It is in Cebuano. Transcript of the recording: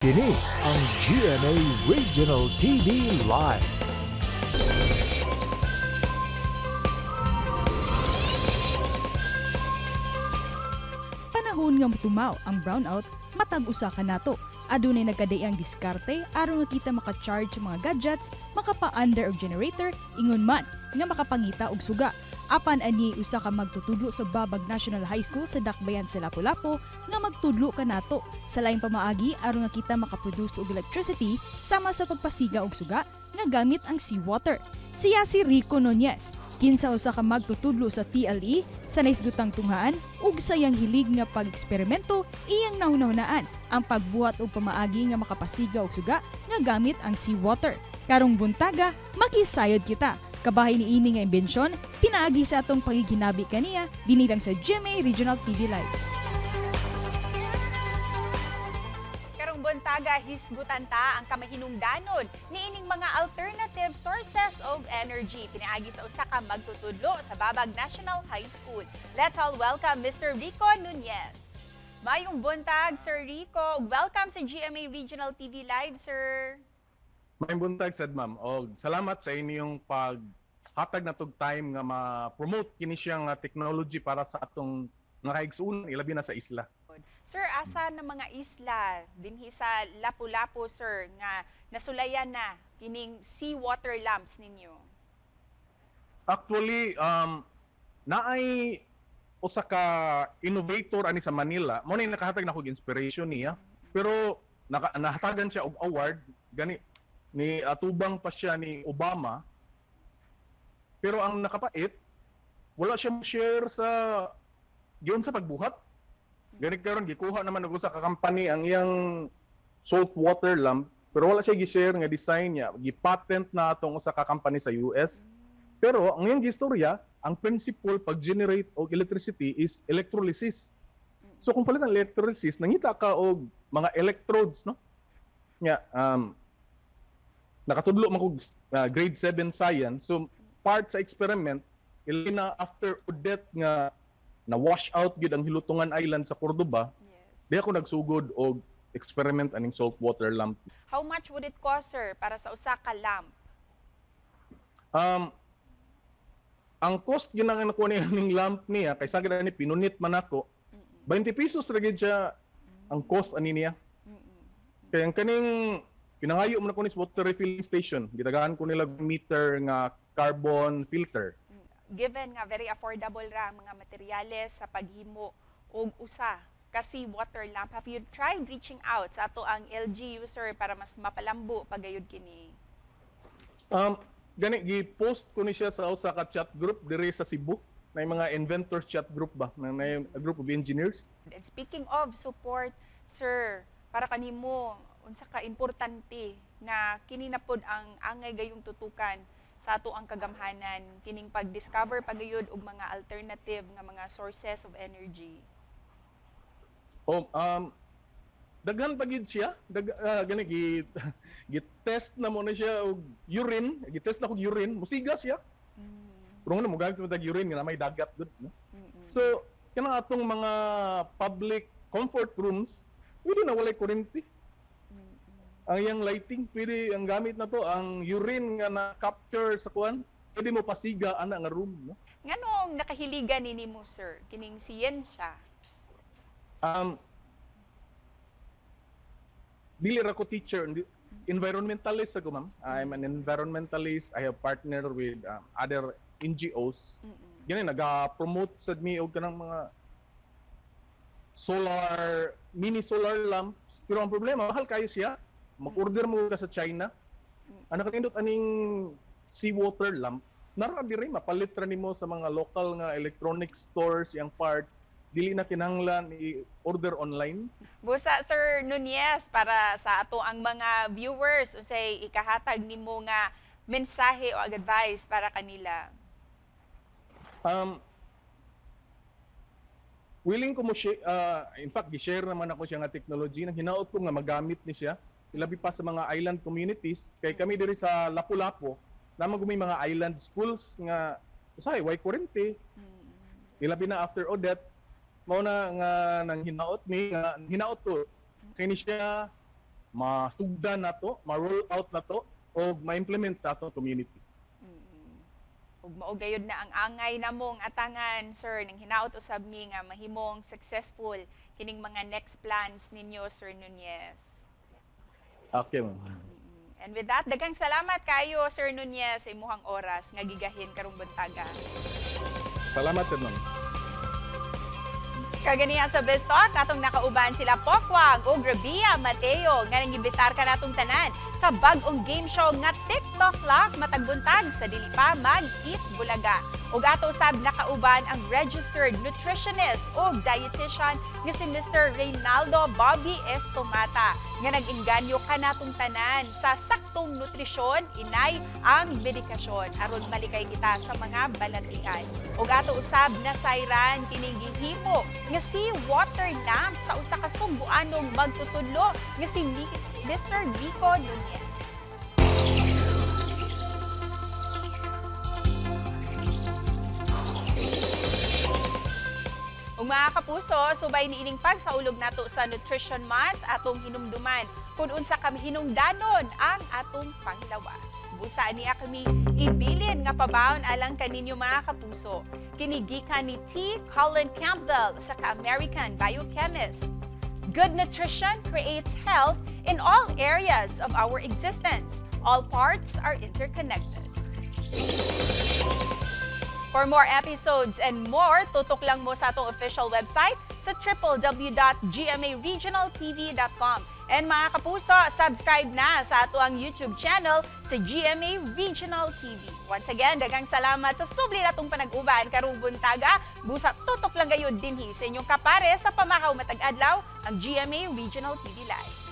Kini ang GMA Regional TV Live. Panahon nga motumaw ang brownout, matag usa ka nato. Adunay nagkadaiyang diskarte aron nga kita maka-charge sa mga gadgets, makapa-under og generator, ingon man nga makapangita og suga. Apan ani usa ka magtutudlo sa Babag National High School sa Dakbayan sa Lapu-Lapu nga magtudlo kanato sa laing pamaagi aron nga kita makaproduce og electricity sama sa pagpasiga og suga nga gamit ang seawater. Siya si Rico Nunez, kinsa usa ka magtutudlo sa TLE sa naisgutang tunghaan ug sa iyang hilig nga pag-eksperimento, iyang nahunahunaan ang pagbuhat og pamaagi nga makapasiga og suga nga gamit ang seawater. Karong buntaga, makisayod kita. Kabahin niini nga imbensyon, pinaagi sa atong pagiginabi kaniya dinhi lang sa GMA Regional TV Live. Karong buntaga, hisgutan ta ang kamahinungdanon niining mga alternative sources of energy pinaagi sa usa ka magtutudlo sa Babag National High School. Let's all welcome Mr. Rico Nunez. Mayong buntag, Sir Rico. Welcome sa GMA Regional TV Live, sir. Maayong buntag sad, ma'am. Og salamat sa inyong paghatag na tog time nga ma-promote kini siya nga technology para sa atong mga kaigsuonan, ilabi na sa isla. Sir, asa na mga isla dinhi sa Lapu-Lapu, sir, nga nasulayan na kining seawater lamps ninyo? Actually, naay usa ka innovator ani sa Manila. Mao na nakahatag nako og inspiration niya. Pero nahatagan siya og award gani ni atubang pa siya ni Obama. Pero ang nakapait, wala siya mo share sa giun sa pagbuhat. Gani karon gikuha naman og usa ka company ang iyang salt water lamp, pero wala siya gi-share nga design niya. Gi-patent na atong usa ka company sa US. Pero ang iyang gistorya, ang principle pag-generate og electricity is electrolysis. So kung palit ang electrolysis, nangita ka og mga electrodes, no? Nga nakatudlo man kog grade 7 science. So part sa experiment ilabi na after Odette nga na wash out gid ang Hilutungan Island sa Cordoba, di ako nagsugod og experiment aning saltwater lamp. How much would it cost, sir, para sa usa ka lamp? Ang cost ginang nakuha niya ning lamp niya kay sa ni pinunit man ako, 20 pesos ra gid siya ang cost ani niya. Kay ang kaning pinangayo man ako ni sa water refilling station, gitagaan ko nila meter nga carbon filter. Given nga very affordable ra ang mga materyales sa paghimo og usa ka seawater lamp, have you tried reaching out sa ato ang LGU, sir, para mas mapalambo pagayod kini? Gani gi-post ko ni siya sa usa ka chat group diri sa Cebu na mga inventors chat group ba na a group of engineers. And speaking of support, sir, para kanimo, unsa ka importante na kini na pod ang angay gayong tutukan sa ato ang kagamhanan kining pag-discover pagayod og mga alternative nga mga sources of energy? Oh, daghan pa gid siya. Gani gi test na mo na siya og urine, gi-test na og urine, musiga siya. Pero nga mo gamit mo tag urine nga na may dagat gud, no? So, kanang atong mga public comfort rooms, pwede na walay kuryente. Ang iyang lighting, pwede ang gamit na to ang urine nga na capture sa kuan, pwede mo pasiga ana nga room, no? Nganong nakahiligan ni nimo, sir, kining siyensya? Dili ra ko teacher, environmentalist ako, ma'am. I'm an environmentalist. I have partner with other NGOs. Gani naga-promote sad mi og kanang mga solar mini solar lamps. Pero ang problema, mahal kayo siya. Mag-order mo ka sa China. Ang nakanindot aning seawater lamp, nara diri mapalit ra nimo sa mga local nga electronic stores yang parts, dili na kinahanglan i-order online. Busa, Sir Nunez, para sa ato ang mga viewers, unsay ikahatag nimo nga mensahe o advice para kanila? Willing ko mo share, in fact, gi-share naman ako siya nga technology nang hinaot ko nga magamit ni siya ilabi pa sa mga island communities, kay kami diri sa Lapu-Lapu naman may mga island schools nga usahay way kuryente, ilabi na after Odette. Mao na nga nang hinaot ni nga hinaot ko kini siya. Masugdan nato, ma-roll out nato o ma-implement sa atong communities. Ug mao gayud na ang angay namong atangan, sir, nang hinaot usab mi nga mahimong successful kining mga next plans ninyo, Sir Nunez. Okay, ma'am. And with that, daghang salamat kayo, Sir Nunez, sa imuhang oras nga gigahin karong buntaga. Salamat sir, ma'am. Kaganiha sa Bistalk, atong nakauban sila Pokwang ug Rabia Mateo nga nangibitar kanatong tanan sa bag-ong game show nga TikTok Clock matag buntag sa dili pa mag-Eat Bulaga. Ug ato usab nakauban ang registered nutritionist ug dietitian nga si Mr. Reynaldo Bobby Estomata nga nag-inganyo kanatong tanan sa saktong nutrisyon, inay ang medikasyon aron malikay kita sa mga balatian. Ug ato usab nasayran kining gihimo nga si water lamp sa usa ka sugboanong magtutudlo nga si Mr. Nico Nunez. Ug mga kapuso, subay niining pagsaulog nato sa Nutrition Month atong hinumduman kung unsa kami hinungdanon ang atong panglawas. Busa niya kami ibilin nga pabaon alang kaninyo, mga kapuso. Kini gikan ni T. Colin Campbell, usa ka American biochemist. "Good nutrition creates health in all areas of our existence. All parts are interconnected." For more episodes and more, tutok lang mo sa atong official website sa www.gmaregionaltv.com. And mga kapuso, subscribe na sa ato ang YouTube channel sa GMA Regional TV. Once again, daghang salamat sa subli natong panag-uban karong buntaga. Busa tutok lang gayud dinhi sa inyong kapare sa pamakaw matag adlaw, ang GMA Regional TV Live.